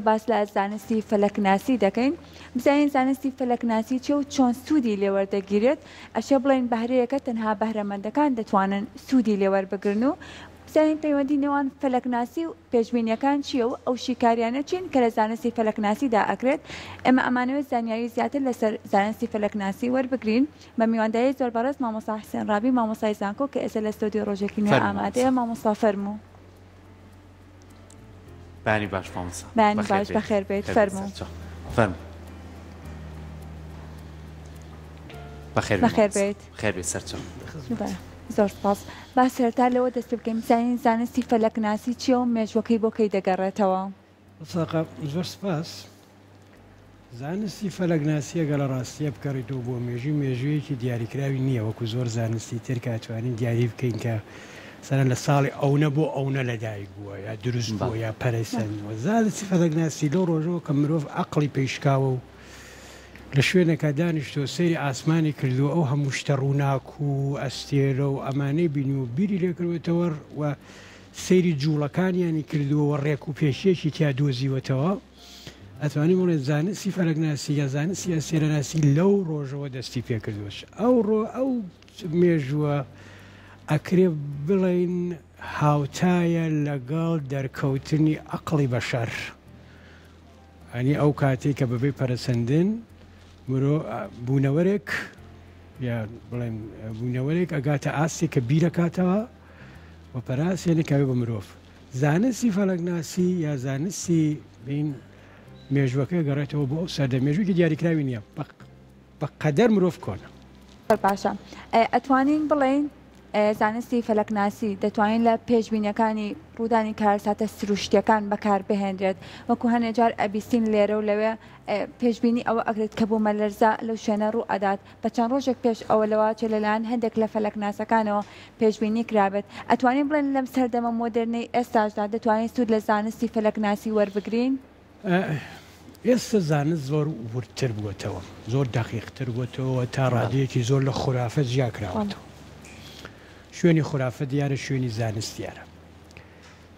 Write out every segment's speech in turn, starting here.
باس لە زانستی فەلەکناسی دەکەین، بزانین زانستی فەلەکناسی چیە و چۆن سوودی لێوەردەگیرێت، ئەشێ بڵێین بەهرەیەکە تەنها بەهرەمەندەکان دەتوانن سوودی لێوەربگرن و بزانین پەیوەندی نێوان فەلەکناسی و پێشبینیەکان چیە و ئەو شیکاریانە چین کە لە زانستی فەلەکناسیدا ئەکرێت. ئێمە ئەمانەوێت زانیاری زیاتر لەسەر زانستی فەلەکناسی وەربگرین بە میوانداری زۆر بەڕێز مامۆستا حسێن ڕابی مامۆستای زانکۆ کە ئێستا لە ستۆدیۆی ڕۆژێکی نوێ فەرموو مامۆستا. ئامادەیە. مامۆستا فەرموو. بەیانی باش مامۆستا. بەیانی بەخێر باش بێیت. بەخێر بێیت خێر بێیت فەرموو. سەرچاو. فەرموو. بەخێر بێی بەخێر مامۆستا. بێیت. بەخێر بێیت سەرچاو. بەڵێ زۆر سپاس. با سەرەتا لەوە دەست پێ بکەین بزانین زانستی فەلەکناسی چییە و مێژووەکەی بۆ کەی دەگەڕێتەوە؟ ساقە زۆر سپاس. زانستی فەلەکناسی ئەگەر لە ڕاستییا بگەڕیتەوە بۆ مێژوو، مێژوویەکی دیاریکراوی نییە وەکو زۆر زانستی تر کە ئەتوانین دیاری بکەین کە مەسەلەن لە ساڵی ئەونە بۆ ئەونە لەدایک بووە یا دروست بووە یا پەرەی سەندووە. زانستی فەلەکناسی لەو ڕۆژەوە کە مرۆڤ عەقڵی پێی شکاوە و لە شوێنێکا دانیشتووە سەیری ئاسمانی کردووە ئەو هەموو شتە ڕووناک و ئەستێرە و ئەمانەی بینیوە و بیری لێکردووەتەوە و سەیری جووڵەکانیانی کردووە و ڕێک و پێکییەکی تیا دۆزیوەتەوە. ئەتوانین بڵێین زانستی فەلەکناسی یا زانستی ئەستێرەناسی لەو ڕۆژەوە دەستی پێکردووە. ئەوڕۆ ئەو مێژووە ئەکرێ بڵێین هاوتایە لەگەڵ دەرکەوتنی ئەقڵی بەشەر. ئەنی ئەو کاتەی کە بەبێ پەرەسەندن مرۆ بوونەوەرێک یا بڵێن بوونەوەرێک ئەگاتە ئاستێک کە بیرەکاتەوە و پەراسێنێ کاوێ بە مرۆڤ. زانستی فەلەکناسی یا زانستی بین مێژوەکەی گەڕێتەوە بۆ ئەو سەردە، مێژوویەکی دیاریکراوی نییە، بە قەدەر مرۆڤ کۆنە. زۆر باشە ئەتوانین بڵێین زانستی فەلەکناسی دەتوانین لە پێشبینیەکانی ڕوودانی کارەساتە سروشتیەکان بەکاربهێنرێت وەکو هەنێ جار ئەبیستین لێرە و لەوێ پێشبینی ئەوە ئەکرێت کە بوومەلەرزە لەو شوێنە ڕوو ئەدات بە چەند ڕۆژێک پێش ئەوە لەوەچێ لەلایەن هەندێک لە فەلەکناسەکانەوە پێشبینی کرابێت. ئەتوانین بڵێن لەم سەردەمە مۆدێرنەی ئێستاشدا دەتوانین سوود لە زانستی فەلەکناسی وەربگرین؟ ئێستا زانست زۆر وردتر بووەتەوە، زۆر دەقیقتر بووەتەوە، تا ڕادەیەکی زۆر لە خورافە جیا کراوەتەوە. شوێنی خورافە دیارە، شوێنی زانست دیارە.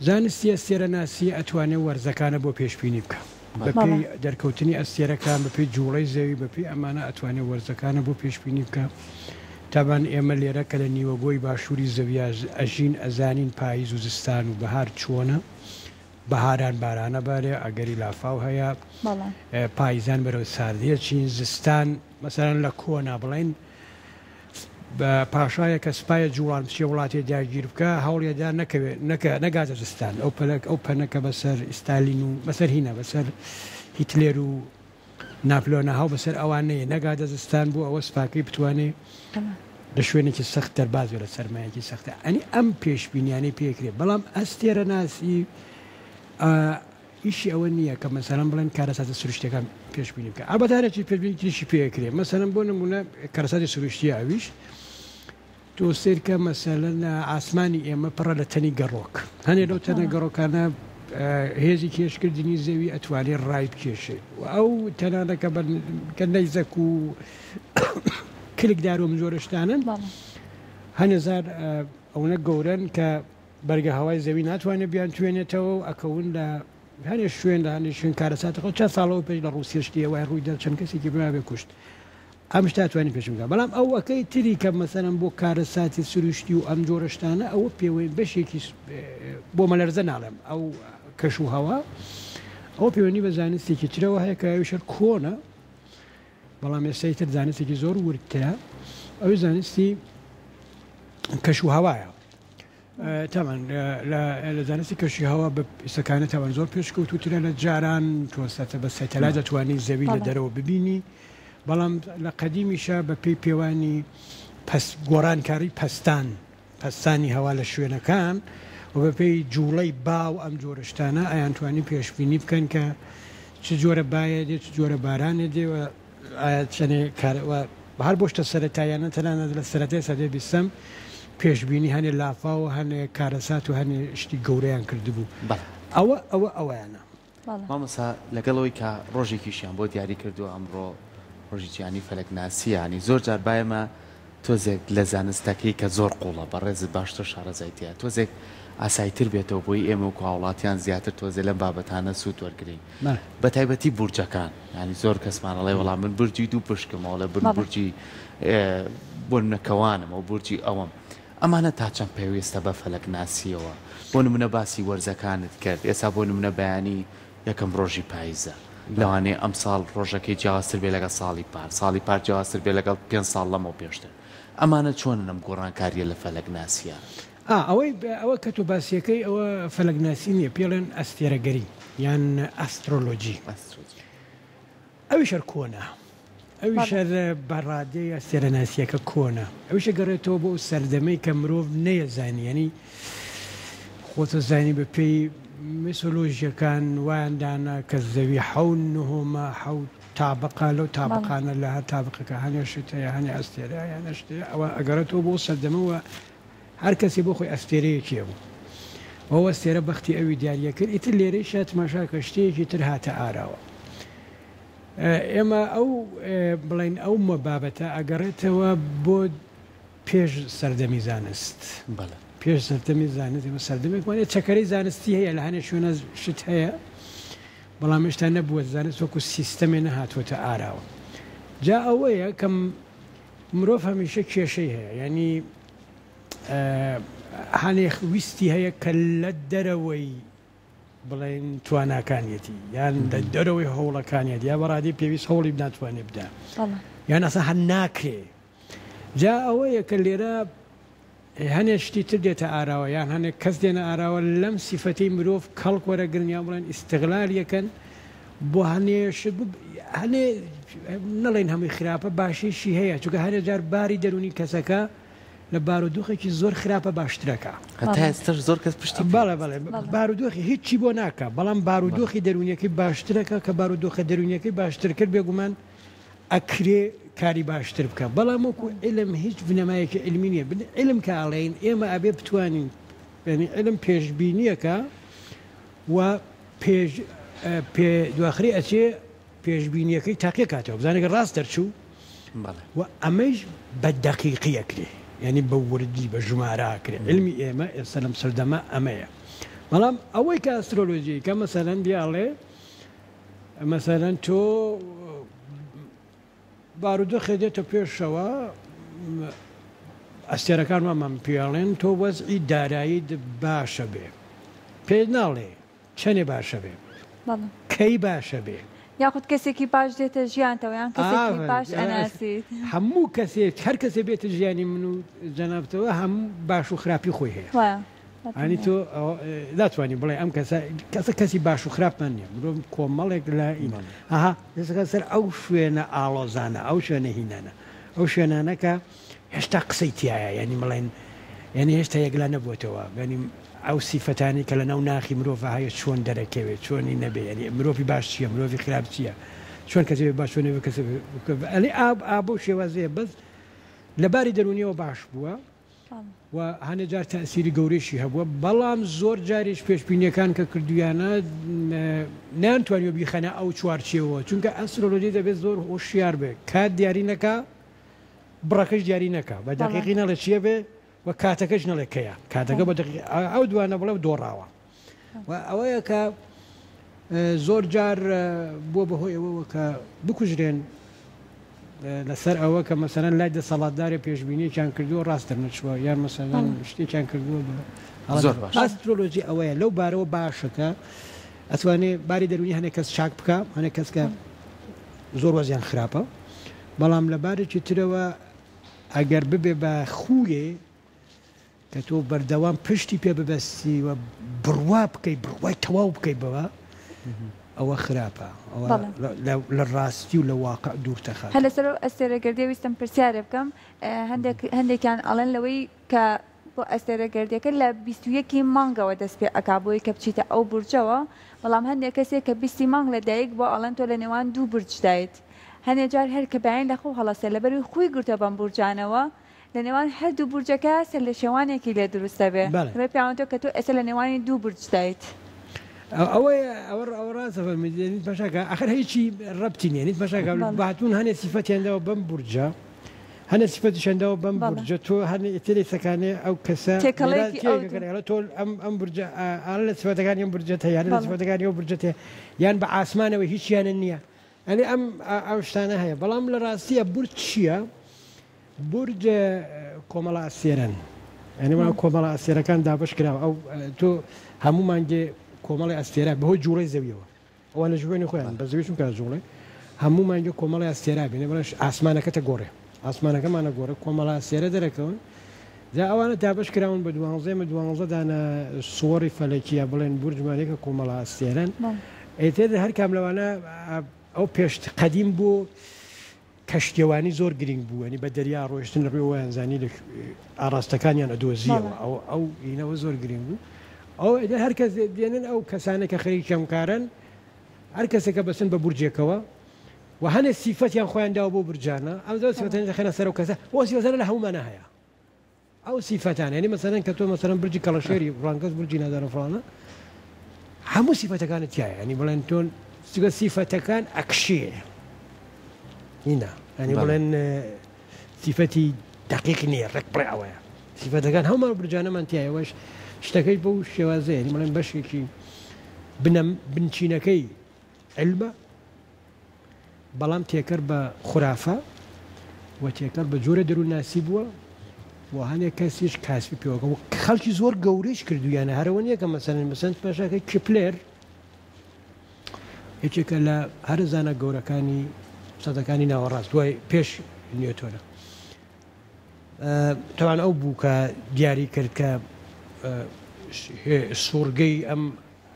زانستی ئەستێرەناسی ئەتوانێ وەرزەکانە بۆ پێشبینی بکا. بە پێی دەرکەوتنی ئەستێرەکان، بە پێی جووڵەی زەوی، بە پێی ئەمانە ئەتوانێ وەرزەکانە بۆ پێشبینی بکا. تابان ئێمە لێرە کە لە نیوەگۆی باشووری زەویا ئەژین ئەزانین پاییز و زستان و بەهار چۆنە. بەهاران بارانە بارێ، ئەگەری لافاو هەیە. پاییزان بەرەو ساردی ئەچین. زستان مەسەلەن لە کۆنا بڵێین پاشایە کە سپایە جوڵان بچێ وڵاتێ داگیر بکا هەوڵێدا نەکەوێ نەکە نەگاتە زستان ئەو پەلک ئەو پەنە کە بەسەر ئیستالین و بەسەر هینە بەسەر هیتلێر و ناپلۆنە هاو بەسەر ئەوان نەیە نەگاتە زستان بۆ ئەوە سپاکەی بتوانێ لە شوێنێکی سەخت دەرباز بێ لە سەرمایەکی سەختە ئەنی ئەم پێشبینیانەی پێکرێ بەڵام ئەستێرەناسی ئیشی ئەوە نییە کە مەسەلەن بڵێن کارەساتە سروشتیەکان پێشبینی بکە ئەلبەتە هەرچی پێشبینی تریشی پێ ئەکرێ مەسەلەن بۆ نمونە کارەساتی سروشتیە ئەویش تۆ سەیرکە مەسەلەن ئاسمانی ئێمە پڕە لە تەنی گەڕۆک هەنێ لەو تەنە گەڕۆکانە هێزی کێشکردنی زەوی ئەتوانێت ڕای بکێشێ و ئەو تەنانە کە کە نەیزەک و کلکدار و جۆرە شتانن هەنێ زار ئەونە گەورەن کە بەرگە هەوای زەوی ناتوانێت بیانتوێنێتەوە و ئەکەون لە هەنێ شوێن لە هەنێ شوێن کارەساتەکە چەند ساڵەوە پێش لە ڕووسیە شتی وای ڕووی دا چەند کەسێکی بە بێ کوشت ئەم شتە توانین پێش بکە بەڵام ئەو ئەکەی تری کە مەسەلەن بۆ کارەساتی سروشتی و ئەم جۆرە شتانە ئەوە پێوەی بەشێکی بۆ مەلەرزە ناڵێم ئەو کەش و هەوا ئەو پەیوەندی بە زانستێکی ترەوە هەیە کە ئەویش هەر کۆنە بەڵام ئێستا ئیتر زانستێکی زۆر وردترە ئەوی زانستی کەش و هەوایە تاوان لە زانستی کەشی هەوا بە ئیسەکانە تاوان زۆر پێشکەوتوترە لە جاران تۆ سەتە بە سەتەلا دەتوانی زەوی لە دەرەوە ببینی بەڵام لە قەدیمیشە بە پێی پێوانی پەس گۆڕانکاری پەستان پەستانی هەوا لە شوێنەکان و بە پێی جوڵەی با و ئەم جۆرە شتانە ئەیانتوانی پێشبینی بکەن کە چ جۆرە بایە دێ چ جۆرە بارانێ دێ و ئایا چەنێ کار و هەر بۆ شتە سەرەتاییانە تەنانەت لە سەرەتای سەدەی بیستەم پێشبینی هەنێ لافاو و هەنێ کارەسات و هەنێ شتی گەورەیان کردبوو. بەڵێ. ئەوە ئەوە ئەوەیانە. بەڵێ. مامۆستا لەگەڵ ئەوەی کە ڕۆژێکیشیان بۆ دیاری کردووە ئەمڕۆ ڕۆژی جیهانی فەلەکناسییە یانی زۆر جار با ئێمە تۆزێک لە زانستەکەی کە زۆر قوڵە بەڕێزت باشتر شارەزای تێیە تۆزێک ئاساییتر بێتەوە بۆی ئێمە وەکو هاوڵاتیان زیاتر تۆزێ لەم بابەتانە سوود وەرگرین بە تایبەتی بورجەکان یانی زۆر کەسمان ئەڵێ وەڵا من بورجی دوو پشکم ئەڵێ بن بورجی بۆ نمونە کەوانم ئەو بورجی ئەوەم ئەمانە تا چەند پێویستە بە فەلەک ناسیەوە بۆ نمونە باسی وەرزەکانت کرد ئێستا بۆ نمونە بەیانی یەکەم ڕۆژی پایزە لەوانەیە ئەمساڵ ڕۆژەکەی جیاوازتر بێ لەگەڵ ساڵی پار ساڵی پار جیاوازتر بێ لەگەڵ پێنج ساڵ لەمەو پێشتر ئەمانە چۆنن ئەم گۆڕانکاریە لە فەلەک ناسیە؟ ئا ئەوەی ئەوە کە تۆ باسیەکەی ئەوە فەلەکناسی نیە پێڵێن ئەستێرەگەری یان ئەسترۆلۆجی ئەویش هەر کۆنە ئەویش هەر بە ڕادەی ئەستێرەناسیەکە کۆنە ئەویش ئەگەڕێتەوە بۆ ئەو سەردەمەی کە مرۆڤ نەیەزانی یانی خۆتە زانی بە پێی میسۆلۆژیەکان وایان دانا کە زەوی حەون نهۆمە حەوت تابقە لەو تابقانە لە هەر تابقەکە هەنێ شت هەیە هەنێ ئەستێرە هەیە هەنێ شت هەیە ئەوە ئەگەڕێتەوە بۆ ئەو سەردەمەوە هەر کەسێ بۆ خۆی ئەستێرەیەکی هەبوو و ئەو ئەستێرە بەختی ئەوی دیاریە کرد، ئیتر لێرەیشا تماشا کە شتێکی تر هاتە ئاراوە. ئێمە ئەو بڵێین ئەو بابەتە ئەگەڕێتەوە بۆ پێش سەردەمی زانست. بەڵێ. پێش سەردەمی زانست ئێمە سەردەمێکمان هەیە چەکەرەی زانستی هەیە لە هەنێ شوێنە شت هەیە بەڵام هێشتا نەبووە زانست وەکو سیستەمێ نەهاتووەتە ئاراوە. جا ئەوەیە کە مرۆڤ هەمیشە کێشەی هەیە یانی هەنێ ویستی هەیە کە لە دەرەوەی بڵێن تواناکانیەتی یان لە دەرەوەی هەوڵەکانیەت یا بەڕادی پێویست هەوڵی ناتوانێت بدا یان ئەسا هەر ناکرێ جا ئەوەیە کە لێرە هەنێ شتی تر دێتە ئاراوە یان هەنێک کەس دێنە ئاراوە لەم سیفەتەی مرۆڤ کەڵک وەرەگرن یان بڵێن ئیستغلال یەکەن بۆ هەنێ شت هەنێ نەڵێن هەمووی خراپە باشیشی هەیە چونکە هەنێ جار باری دەروونی کەسەکە لە بارودۆخێکی زۆر خراپە باشترەکە. هەتا ئێستاش زۆر کەس پشتی پێ بەڵێ بەڵێ بارودۆخی هیچی بۆ ناکا بەڵام بارودۆخی دەروونیەکەی باشترەکە کە بارودۆخە دەروونیەکەی باشتر کرد بێگومان ئەکرێ کاری باشتر بکا بەڵام وەکو عیلم هیچ بنەمایەکی عیلمی نیە عیلم کە ئەڵێین ئێمە ئەبێ بتوانین یانی عیلم پێشبینیەکە و پێش پێ دواخری ئەچێ پێشبینیەکەی تاقیە کاتەوە بزانێت ڕاست دەرچوو و ئەمەیش بە دەقیقی ئەکرێ یعنی بە وردی بە ژمارە ئەکرێ علمی ئێمە ئێستا لەم سەردەمە ئەمەیە بەڵام ئەوەی کە ئەسترۆلۆژی کە مەسەلەن دیاڵێ مەسەلەن تۆ بارودۆخێ دێتە پێشەوە ئەستێرەکان وامان پێڵێن تۆ وەزعی داراییت باشە بێ پێت ناڵێ چەنێ باشە بێ کەی باشە بێ. یاخود کەسێکی باش دێتە ژیانتەوە یان کەسێکی باش ئەناسیت. هەموو کەسێک هەر کەسێ بێتە ژیانی من و جەنابتەوە هەموو باش و خراپی خۆی هەیە. ئانی تۆ ناتوانانی بڵێ ئەم کەسە کەسە کەسی باش و خراپمان نییە مرۆڤ کۆمەڵێک لە ئیمان ئەها دەسەکە سەر ئەو شوێنە ئاڵۆزانە ئەو شوێنە هینانە ئەو شوێنانە کە هێشتا قسەی تایە ینی بڵێن یعنی هێشتا یەکلا نەبووتەوە ینی ئەو سیفەتانی کە لە ناو ناخی مرۆڤ هەیە چۆن دەرەکەوێت چۆنی نەبێ ینی مرۆڤی باش چییە مرۆڤی خراپ چییە چۆن کەسێ باش چۆن کەسێ ئەلی ئاب ئابۆ شێوازەیە بەس لەباری دەرونیەوە باش بووە و هەنێ جار تەئسیری گەورەیشی هەبووە، بەڵام زۆر جاریش پێشبینییەکان کە کردوویانە نەیانتوانیوە بیخەنە ئەو چوارچێوەوە، چونکە ئەسترۆلۆجی دەبێت زۆر هۆشیار بێت، کات دیاری نەکا، بڕەکەش دیاری نەکا، بە دەقیقی نەڵێ چییە بێ و کاتەکەش نەڵێ کەیە، کاتەکە بە دەقیقی ئەو دوانە بڵێ و دۆڕاوە. و ئەوەیە کە زۆر جار بووە بە هۆی ئەوەوە کە بکوژرێن لەسەر ئەوە کە مەسەلەن لای دەسەڵاتدارێ پێشبینیەکیان کردووە ڕاست دەرنەچووە یان مەسەلەن شتێکیان کردووە بە زۆر باش ئەسترۆلۆجی ئەوەیە لەو بارەوە باشە کە ئەتوانێ باری دەروونی هەنێک کەس چاک بکە هەنێک کەس کە زۆر وەزیان خراپە بەڵام لە بارێکی ترەوە ئەگەر ببێ بە خووێ کە تۆ بەردەوام پشتی پێ ببەستی و بڕوا بکەی بڕوای تەواو بکەی بەوە ئەوە خراپە ئەوە لە ڕاستی و لە واقع دوور تەخات. هەر لەسەر ئەو ئەستێرە گەردیە ویستم پرسیارێ بکەم هەندێک هەندێکیان ئەڵێن لەوەی کە بۆ ئەستێرە گەردیەکە لە 21 ی مانگەوە دەست پێ ئەکا بۆی کە بچیتە ئەو بورجەوە بەڵام هەندێک کەسێک کە بیستی مانگ لە دایک بووە ئەڵێن تۆ لە نێوان دوو بورجدایت هەنێ جار هەر کە بەیانی لە خەو هەڵەسێ لەبەروی خووی گرتوە بەم بورجانەوە لە نێوان هەردوو بورجەکە سەرلێشێوانێکی لێ دروست دەبێ. بەڵێ. دەڵێ پیاوان تۆ کە تۆ ئێستا لە نێوانی دوو بورجدایت. ئەوەیە ئەوە ئەوە ڕاستە فەرمووی نیت پەشاکە ئەخر هیچی ڕەبتی نییە نیت پەشاکە بەڵێ. باتون هەنێ سیفەتیان داوە بەم بورجە هەنێ سیفەتیشیان داوە بەم بەڵێ. بورجە تۆ هەنێ ئیتر سەکانێ ئەو کەسە لێرە تێکەڵەیەکی ئەو تێکەکەن ئەڵێ تۆ ئەم ئەم بورجە ئا لە سیفەتەکانی ئەم بورجەت هەیە هەنێ لە بەڵێ. سیفەتەکانی ئەو بورجەت هەیە یان بە ئاسمانەوە هیچیانە نییە ئەنی ئەم ئەو شتانە هەیە بەڵام لە ڕاستیە بورج چییە؟ بورج کۆمەڵە ئەستێرەن یعنی وا کۆمەڵە ئەستێرەکان دابەش کراوە ئەو تۆ هەموو مانگێ کۆمەڵی ئەستێرە بەهۆی جوڵەی زەویەوە ئەوان لە ژوێنی خۆیان بە زەوی چونکە جوڵێ هەموو مانگێ کۆمەڵی ئەستێرا بینێ بەڵێ ئاسمانەکەتە گۆڕێ ئاسمانەکەمانە گۆڕێ کۆمەڵە ئەستێرە دەرەکەون جا ئەوانە دابەش کراون بە دوانزە ئێمە دوانزە دانە سووڕی فەلەکی یا بڵێن بورجمان یەکە کۆمەڵە ئەستێرەن ئیتر هەر کام لەوانە ئەو پێشت قەدیم بۆ کەشتیەوانی زۆر گرینگ بوو یانی بە دەریا ڕۆیشتن لە ڕووی وایان زانی لە ئاڕاستەکانیان ئەدۆزیەوە ئەو ئەو ئینەوە زۆر گرینگ بوو ئەو ئیتر هەر کەس دێنن ئەو کەسانە کە خەریکی ئەم کارەن هەر کەسێکە بەسن بە بورجێکەوە و هەنێ سیفەتیان خۆیان داوە بۆ بورجانە ئەم زۆر سیفەتانە دەخەنە سەر ئەو کەسە ئەو سیفەتانە لە هەموومانە هەیە ئەو سیفەتانە یانی مەسەلەن کە تۆ مەسەلەن برجی کەڵەشێری فڵان کەس برجی نازانم فڵانە هەموو سیفەتەکانت تیایە یانی بڵێن تۆ چونکە سیفەتەکان ئەکشێ هینا یانی بڵێن سیفەتی دەقیق نییە ڕێک بڵێ ئەوەیە سیفەتەکان هەموو برجانەمان تیایە وەش شتەکەی بەو شێوازەیە یانی بڵێن بەشێکی بنەم بنچینەکەی علمە بەڵام تێکەر بە خورافە و تێکەڵ بە جۆرە دەروونناسی بووە و هەنێک کەسیش کاسبی پێوەکە و خەڵکی زۆر گەورەیش کردویانە هەرەوە نییە کە مەسەلەن مەسەلەن تماشاکەی کیپلێر یەکێکە لە هەرە زانا گەورەکانی سەدەکانی ناوەڕاست دوای پێش نیوتۆنە تەوان ئەو بوو کە دیاری کرد کە سوورگەی ئەم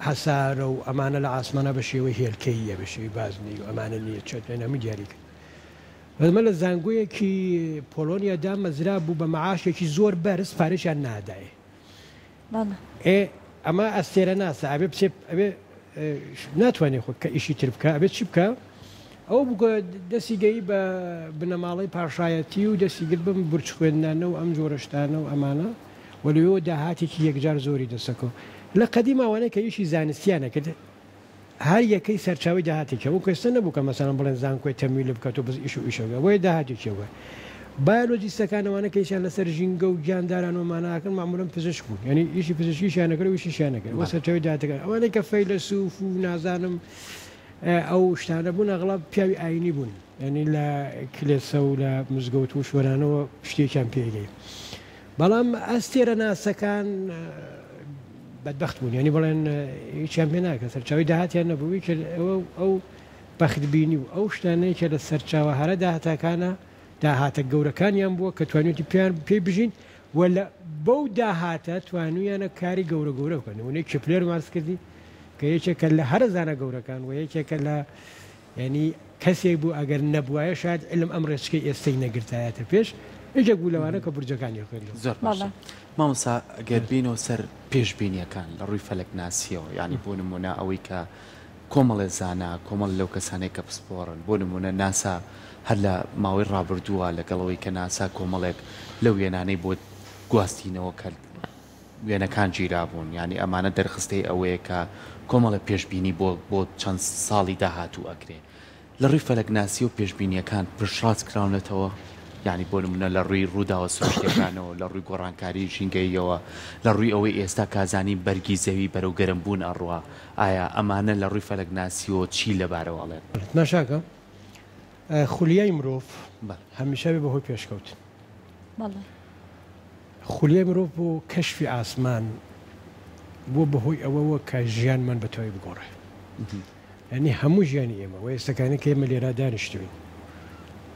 هەسارە و ئەمانە لە ئاسمانە بە شێوەی هێلکەییە بە شێوەی بازنەی و ئەمانە نییە چەند هەمووی دیاری کرد بەزمە لە زانگۆیەکی پۆلۆنیا دامەزرا بوو بە مەعاشێکی زۆر بەرز پارەشیان نادایێ ئێ ئەمە ئەستێرە ناسە ئەبێ بچێ ئەبێ ناتوانێت خۆ کە ئیشی تر بکە ئەبێت چی بکە ئەو بووکە دەستی گەی بە بنەماڵەی پاشایەتی و دەستی گرت بم برج خوێندنانە و ئەم جۆرە شتانە و ئەمانە و لەوێوە داهاتێکی یەکجار زۆری دەسەکەوت. لە قەدیما ئەوانەی کە ئیشی زانستیان ئەکرد هەر یەکەی سەرچاوەی داهاتێکی هەبوو، ئێستا نەبوو کە مەسەلەن بڵێن زانکۆی تەمویل بکات و بەس ئیش و ئیشە بکات، بۆیە داهاتێکی هەبوو. بایۆلۆجیستەکان ئەوانە کە ئیشیان لەسەر ژینگە و گیانداران و ئەمانە ئەکرد مەعموولەن پزیشک بوون، یانی ئیشی پزیشکیشیان ئەکرد و ئیشیشیان ئەکرد، بۆ سەرچاوەی داهاتەکان. ئەوانەی کە فەیلەسوف و نازانم ئەو شتانە بوون ئەغڵەب پیاوی ئایینی بوون. یانی لە کلێسە و لە مزگەوت و شوێنانەوە شتێکیان پێ گەی. بەڵام ئەستێرەناسەکان بەدبەخت بوون یانی بڵێن هیچیان پێ ناکە سەرچاوی داهاتیان نەبوو یەکێ ئەوە ئەو بەختبینی و ئەو شتانەیە کە لە سەرچاوە هەرە داهاتەکانە داهاتە گەورەکانیان بووە کە توانیوتی پێیان پێی بژین و لە بەو داهاتە توانیویانە کاری گەورە گەورە بکەن نمونەی کیپلێر مارس کردی کە یەکێکە لە هەرە زانا گەورەکان و یەکێکە لە یانی کەسێک بوو ئەگەر نەبوایە شاید علم ئەم ڕێچکەی ئێستەی نەگرتایەتە پێش، یەکێک بوو لەوانە کە بورجەکانی خوێندەوە. زۆر باشە مامۆستا گەر بینەوە سەر پێشبینیەکان لە ڕووی فەلەکناسیەوە یانی بۆ نمونە ئەوەی کە کۆمەڵێ زانا کۆمەڵ لەو کەسانەی کە پسپۆڕن بۆ نمونە ناسا هەر لە ماوەی ڕابردووە لەگەڵ ئەوەی کە ناسا کۆمەڵێک لەو وێنانەی بۆ گواستینەوە کە وێنەکان گیرابوون، یانی ئەمانە دەرخستەی ئەوەیە کە کۆمەڵێ پێشبینی بۆ بۆ چەند ساڵی داهاتوو ئەکرێ. لە ڕووی فەلەکناسییەوە پێشبینییەکان پشتڕاست کراونەتەوە؟ یانی بۆ نموونە لە ڕووی ڕووداوە سروشتییەکانەوە، لە ڕووی گۆڕانکاریی ژینگەییەوە، لە ڕووی ئەوەی ئێستا کازانی بەرگی زەوی بەرەو گەرمبوون ئەڕوا، ئایا ئەمانە لە ڕووی فەلەکناسییەوە چی لەبارەوە ئەڵێن؟ تماشاکە خولیای مرۆڤ هەمیشە بێ بەهۆی پێشکەوتن. بەڵێ. خولیای مرۆڤ بۆ کەشفی ئاسمان بووە بەهۆی ئەوەوە کە ژیانمان بە تەواوی بگۆڕێ. یانی هەموو ژیانی ئێمە و ئێستەکانی کە ئێمە لێرە دانیشتوین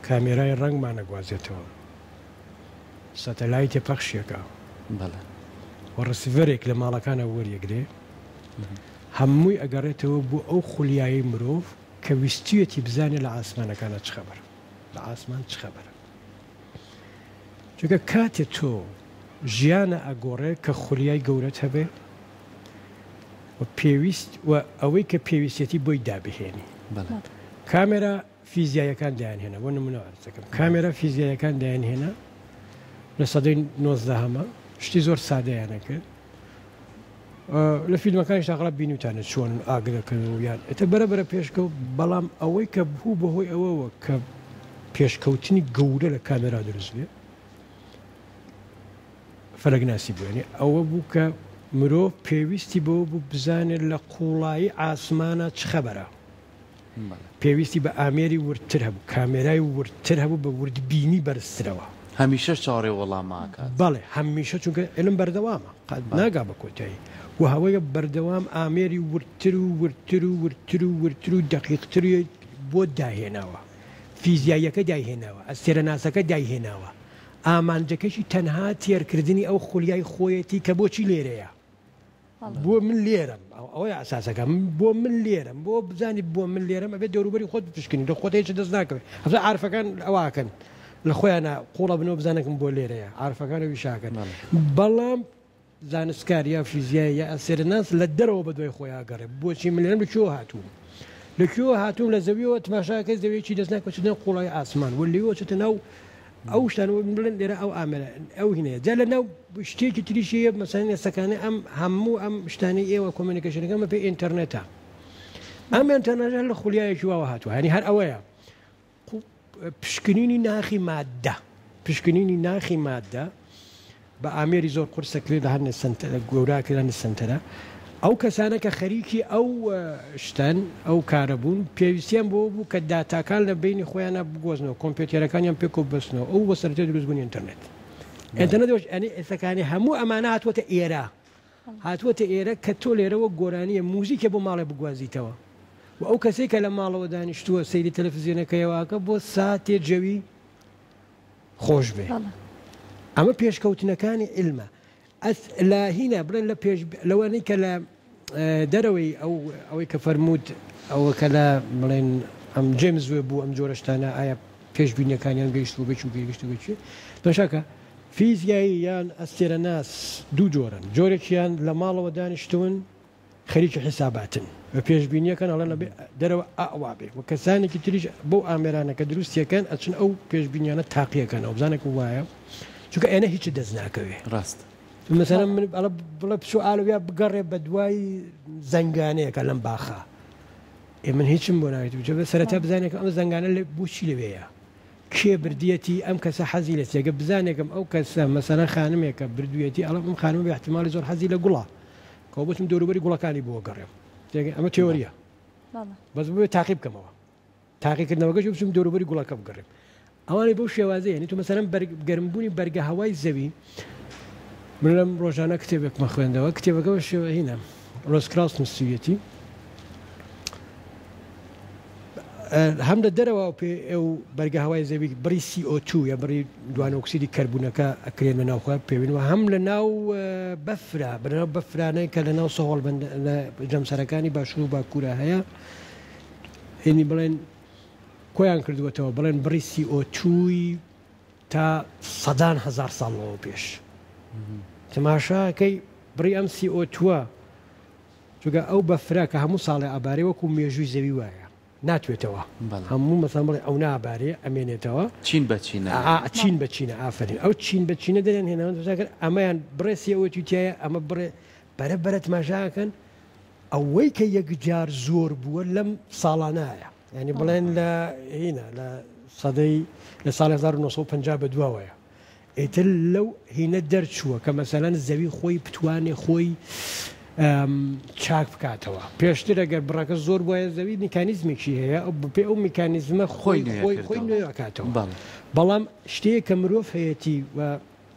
کامێرای ڕەنگمان ئەگوازێتەوە، سەتەلایتێ پەخشیەکا و ڕسیڤەرێک لە ماڵەکانە وەریەگرێ، هەمووی ئەگەڕێتەوە بۆ ئەو خولیایەی مرۆڤ کە ویستویەتی بزانێ لە ئاسمانەکانا چ خەبەرە، لە ئاسمان چ خەبەرە. چونکە کاتێ تۆ ژیانە ئەگۆڕێ کە خولیای گەورەت هەبێ و پێویست و ئەوەی کە پێویستێتی بۆی دابهێنی. کامێرا فیزیاییەکان دایانهێنا، بۆ نمونە عەرز دەکەم، کامێرا فیزیاییەکان دایانهێنا لە سەدەی نۆزدەهەما، شتی زۆر سادەیان ئەکرد. لە فیلمەکانیشدا ئەغڵەب بینیوتانە چۆن ئاگر دەکەن و یان ئێتە بەرە بەرە پێشکەوت، بەڵام ئەوەی کە بوو بەهۆی ئەوەوە کە پێشکەوتنی گەورە لە کامێرا دروست بێ فەلەکناسی بوو یانی ئەوە بوو کە مرۆڤ پێویستی بەوە بوو بزانێت لە قوڵایی ئاسمانە چ خەبەرە پێویستی بە ئامێری وردتر هەبوو کامێرای وردتر هەبوو بە وردبینی بەرزترەوە. هەمیشەش چاوەڕێی وەڵام ئەکات. بەڵێ هەمیشە چونکە عیلم بەردەوامە قەت ناگا بە کۆتایی و هەوەیە بەردەوام ئامێری وردتر و وردتر و وردتر و وردتر و دەقیقتری بۆ داهێناوە فیزیاییەکە دایهێناوە ئەستێرەناسەکە دایهێناوە ئامانجەکەشی تەنها تێرکردنی ئەو خولیای خۆیەتی کە بۆچی لێرەیە. بۆ من لێرەم ئەوەیە ئەساسەکە بۆ من لێرەم بۆ بزانی بۆ من لێرەم ئەبێت دەوروبەری خۆت بپشکنی لە خۆت هیچ دەست ناکەوێت هەفتا عارفەکان ئەوەکەن لە خۆیانە قوڵە بنەوە بزانەکەم بۆ لێرەیە عارفەکان ئەوی شاکەن بەڵام زانستکار یا فیزیای یا ئەسێرەناس لە دەرەوە بە دوای خۆیان گەڕێ بۆچی من لێرەم لە کوێوە هاتووم لە کوێوە هاتووم لە زەویەوە تماشاکەی زەویەکی دەست ناکەوێت چێتە ناو قوڵای ئاسمان و لێوە چێتە ناو ئەو شتانە بڵێن لێرە ئەو ئامێرە ئەو هینەیە جا لە ناو شتێکی تریش هەیە مەسەلەن ئێستاکانە ئەم هەموو ئەم شتانەی ئێوە communication ەکە بە پێی ئینتەرنێتە ئەم ئینتەرنێتە لە خولیایەکی واوە هاتووە هەنی هەر ئەوەیە پشکنینی ناخی مادە پشکنینی ناخی مادە بە ئامێری زۆر قورس دەکرێت لە هەندێک سەنتەر گەورە کرێت لە هەندێک سەنتەرە ئەو کەسانە کە خەریکی ئەو شتەن ئەو کارە بوون پێویستیان بەوە بوو کە داتاکان لە بەینی خۆیانە بگۆزنەوە کۆمپیوتێرەکانیان پێکەوە ببەستنەوە ئەو بۆ سەرەتای دروستبوونی ئینتەرنێت ئینتەرنێت ئەنی ئێستاکانی هەموو ئەمانە هاتووەتە ئێرە هاتووەتە ئێرە کە تۆ لێرەوە گۆرانیە موزیکێ بۆ ماڵێ بگوازیتەوە و ئەو کەسەی کە لە ماڵەوە دانیشتووە سەیری تەلەفزیۆنەکەیەوەکە بۆ ساتێ جەوی خۆش بێ ئەمە پێشکەوتنەکانی عیلمە ئەس لە هینە بڵێن لە پێش لەوانەی کە لە دەرەوەی ئەو ئەوەی کە فەرمووت ئەوە کە لە بڵێن ئەم جێمز وێب بوو ئەم جۆرە شتانە ئایا پێشبینیەکانیان گەیشتووە بە چی و گەیشتووە بە چی تەماشاکە فیزیایی یان ئەستێرەناس دوو جۆرن جۆرێکیان لە ماڵەوە دانیشتوون خەریکی حیساباتن و پێشبینیەکەن ئەڵێن ئەبێ دەرەوە ئاوا بێ و کەسانێکی تریش بەو ئامێرانە کە دروستیەکەن ئەچن ئەو پێشبینیانە تاقیەکەنەوە بزانن کە وایە چونکە ئێنە هیچ دەست ناکەوێ ڕاست مەسەلەن من ئەڵێ بڵێ بچۆ ئالویا بگەڕێ بە دوای زەنگانەیەکە لەم باخە ئێ من هیچم بۆ ناوێت بچێ سەرەتا بزانێت ئەم زەنگانە لە بۆچی لەوێیە کێ بردیەتی ئەم کەسە حەزی لە چیە گەر بزانێکم ئەو کەسە مەسەلەن خانمێکە بردویەتی ئەڵێم ئەم خانمە بە ئیحتیماڵی زۆر حەزی لە گوڵە کەوە بچم دەوروبەری گوڵەکانی بۆ گەڕێم تێگەی ئەمە تێۆریە بەس بۆ تاقی بکەمەوە تاقیکردنەوەکەش بچم دەوروبەری گوڵەکە بگەڕێم ئەوانەی بەو شێوازەیە یعنی تۆ مەسەلەن گەرمبوونی بەرگە هەوای زەوی من لەم ڕۆژانە کتێبێکمە خوێندەوە کتێبەکە بە شێوە هینە ڕۆز کراوس نووسیویەتی هەم لە دەرەوە پێ ئەو بەرگە هەوای زەوی بڕی CO2 یا بڕی دوانۆکسیدی کەربوونەکە ئەکرێن لە ناوخۆ پێوین و هەم لە ناو بەفرا بەناو بەفرانەی کە لە ناو سەهۆڵ لە جەمسەرەکانی باشوور و باکوورە هەیە هێنی بڵێن کۆیان کردووەتەوە بڵێن بڕی CO2 تا سەدان هەزار ساڵ لەوە پێش تەماشاکەی بڕی ئەم CO2 چونکە ئەو بەفرە کە هەموو ساڵێ ئەبارێ وەکو مێژووی زەوی وایە ناتوێتەوە هەموو مەسەڵەن بڵێ ئەو نابارێ ئەمێنێتەوە. چین بە چینە. ئا چین بە چینە ئافەرین ئەو چین بە چینە دەریان هێناوە تەماشا کەن ئەمەیان بڕێ سیئۆتوی تیایە ئەمە بڕێ بەرە بەرە تماشا ئەکەن ئەوەی کە یەکجار زۆر بووە لەم ساڵانایە یانی بڵێن لە هینە لە سەدەی لە ساڵی 1950 بە دواوەیە ئیتر لەو هینە دەرچووە کە مەسەلەن زەوی خۆی بتوانێ خۆی چاک بکاتەوە. پێشتر ئەگەر بڕەکە زۆر بوایە زەوی میکانیزمێکی هەیە ئەو بەپێی ئەو میکانیزمە خۆی خۆی خۆی نوێ ئەکاتەوە. بەڵام شتێک کە مرۆڤ هەیەتی و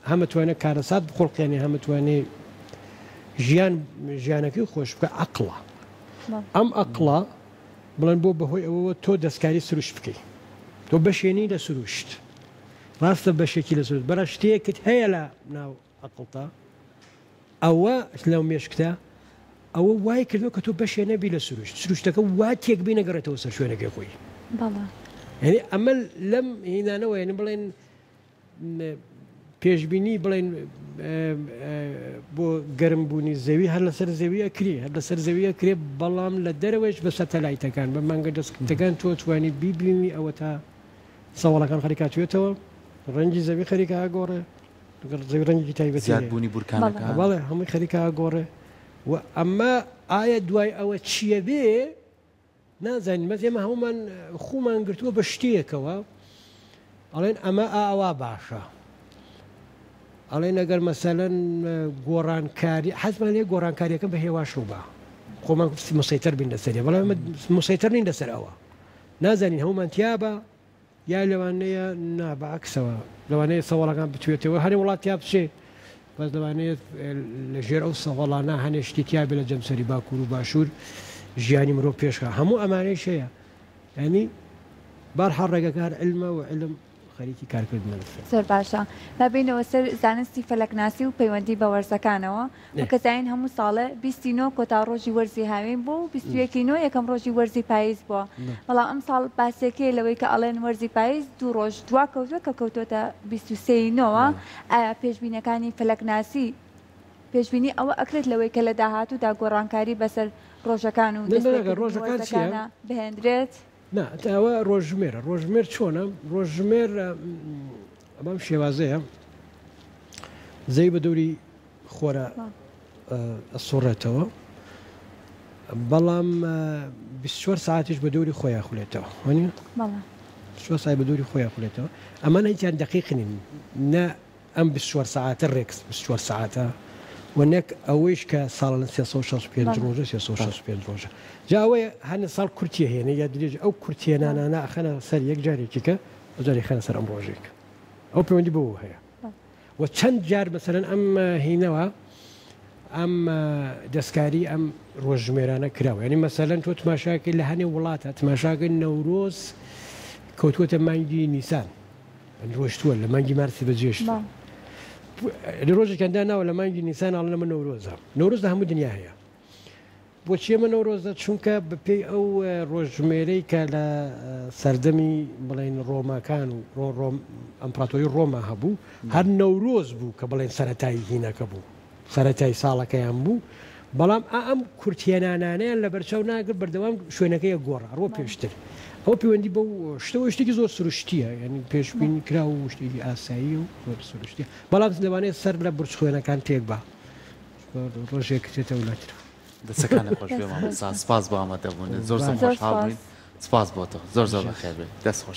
هەم ئەتوانێ کارەسات بخوڵقێنێ هەم ئەتوانێ ژیان ژیانەکەی خۆش بکا ئەقڵە. ئەم ئەقڵە بڵێن بۆ بەهۆی ئەوەوە تۆ دەستکاری سروشت بکەی. تۆ بەشێ نی لە سروشت. ڕاستە بەشێکی لە سروشت بەڵام شتێکت هەیە لە ناو ئەقڵتا ئەوە لەو مێشکتا ئەوە وای کردووە کە تۆ بەشێ نەبی لە سروشت سروشتەکە وا تێک بی نەگەڕێتەوە سەر شوێنەکەی خۆی یعنی ئەمە لەم هینانەوە یعنی بڵێن پێشبینی بڵێن بۆ گەرمبوونی زەوی هەر لەسەر زەوی ئەکرێ هەر لەسەر زەوی ئەکرێ بەڵام لە دەرەوەش بە سەتەلایتەکان بە مانگە دەستکردەکان تۆ توانی بیبینی ئەوە تا سەوەڵەکان خەریکە ئەتوێتەوە، ڕەنگی زەوی خەریکە ئەگۆڕێ، لەگەڵ زەوی ڕەنگێکی تایبەتی هەیە. زیادبوونی بورکانەکان. بەڵێ هەمووی خەریکە ئەگۆڕێ و ئەمە ئایا دوای ئەوە چییە بێ نازانین، بەس ئێمە هەموومان خوومان گرتووە بە شتێکەوە. ئەڵێن ئەمە ئاوا باشە. ئەڵێن ئەگەر مەسەلەن گۆڕانکاری حەزمان لێ گۆڕانکاریەکە بە هێواش ڕووبا خۆمان مسەیتەر بین لەسەری بەڵام ئێمە مسەیتەر نین لەسەر ئەوە نازانین هەمومان تیابە یا لەوانەیە نا بە عەکسەوە لەوانەیە سەوەڵەکان بتوێتەوە هەرێ وڵات تیا بچێ بەس لەوانەیە لە ژێر ئەو سەوەڵانە هەنێ شتی تیا بێ لە جەمسەری باکوور و باشوور ژیانی مرۆڤ پێشخا هەموو ئەمانەیش هەیە یانی بارحاڵ ڕێگەکە هەر علمە و علم خەریکی کارکردنە لەسەر. زۆر باشە با بێینەوە سەر زانستی فەلەکناسی و پەیوەندی بە وەرزەکانەوە وەک ئەزانین هەموو ساڵێ 20 ی نۆ کۆتا ڕۆژی وەرزی هاوین بووە و 21 ی نۆ یەکەم ڕۆژی وەرزی پاییز بووە بەڵام ئەمساڵ باسێک هەیە لەوەی کە ئەڵێن وەرزی پاییز دوو ڕۆژ دوا کەوتووە کە کەوتۆتە 23 ی نۆوە ئایا پێشبینەکانی فەلەکناسی پێشبینی ئەوە ئەکرێت لەوەی کە لە داهاتوودا گۆڕانکاری بەسەر ڕۆژەکان و دەستپێکردنی وەرزەکانا بهێندرێت؟ نا ئەوە ڕۆژژمێرە ڕۆژژمێر چۆنە ڕۆژژمێر بەم شێوازەیە زەوی بە دەوری خۆرە ئەسوڕێتەوە بەڵام 24 ساعتیش بە دەوری خۆیان خولێتەوە وانە 24 ساعت بە دەوری خۆیان خولێتەوە ئەمانە هیچیان دقیق نین نە ئەم 24 سەعاتە ڕێک 24 سەعاتە و نەک ئەوەیش کە ساڵانە 365 ڕۆژە 365 ڕۆژە جا ئەوەیە هەنێ ساڵ کورتیە هێنێ یا درێژ ئەو کورتهێنانانە ئەخەنە سەر یەک جارێکی کە ئەو جارێ خەنە سەر ئەم ڕۆژێک ئەو پەیوەندی بەوە هەیە و چەند جار مەسەلەن ئەم هینەوە ئەم دەستکاری ئەم ڕۆژژمێرانە کراوە یعنی مەسەلەن تۆ تماشاکەی لە هەنێ وڵاتە تماشاکەی نەورۆز کەوتووەتە مانگی نیسان ڕۆشتووە لە مانگی مارسی بەجێشتووە لە ڕۆژێکیان داناوە لە مانگی نیسان ئەڵێن ئەمە نەورۆزە نەورۆز لە هەموو دنیا هەیە بۆچی ئەمە نەورۆزە چونکە بەپێی ئەو ڕۆژژمێرەی کە لە سەردەمی بڵێن ڕۆماکان و ڕۆ ئەمپراتۆری ڕۆما هەبوو هەر نەورۆز بوو کە بڵێن سەتایی هینەکە بوو سەرەتای ساڵەکەیان بوو بەڵام ئا ئەم کورتهێنانانەیان لەبەرچاو ناگرت بەردەوام شوێنەکەی ئەگۆڕا ڕۆ پێشتر ئەوە پەیوەندی بەو شتەوە شتێکی زۆر سروشتیە یعنی پێشبینی کراو و شتێکی ئاسایی و زۆر سروشتیە بەڵام لەوانەیە سەر لە بورج خوێنەکان تێک با ڕۆژێک تێتە ولاتر. دەستەکانت خۆش بێ مامۆستا سپاس بۆ ئامادەبوونت زۆر زۆر خۆشحاڵ بووین سپاس بۆ تۆ زۆر زۆر بەخێر بێی دەست خۆش.